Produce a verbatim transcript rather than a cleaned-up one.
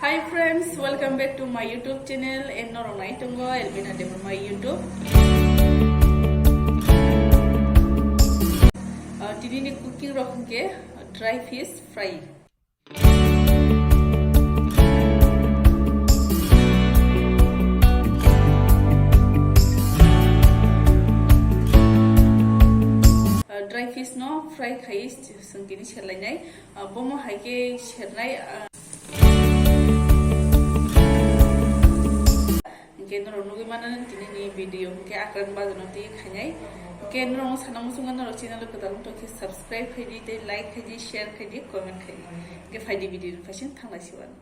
Hi friends, welcome back to my YouTube channel. And norok nai tongo Elvina Debbarma YouTube. Uh, tini ni cooking rok hwnkhe dry fish fry. Uh, dry fish no fry khai sengkini serlainai. Uh, bomo hai khe sernai, uh, Hingke norok nugui mano tini ni video hingke Akran Bazar no twi khainai. Hingke norok sana muchungo norok channel o kwtal wngtong khe subscribe khaidi tei like khaidi, share khaidi, comment khaidi. Hingke phaidi video ni phaising thanglai siwano.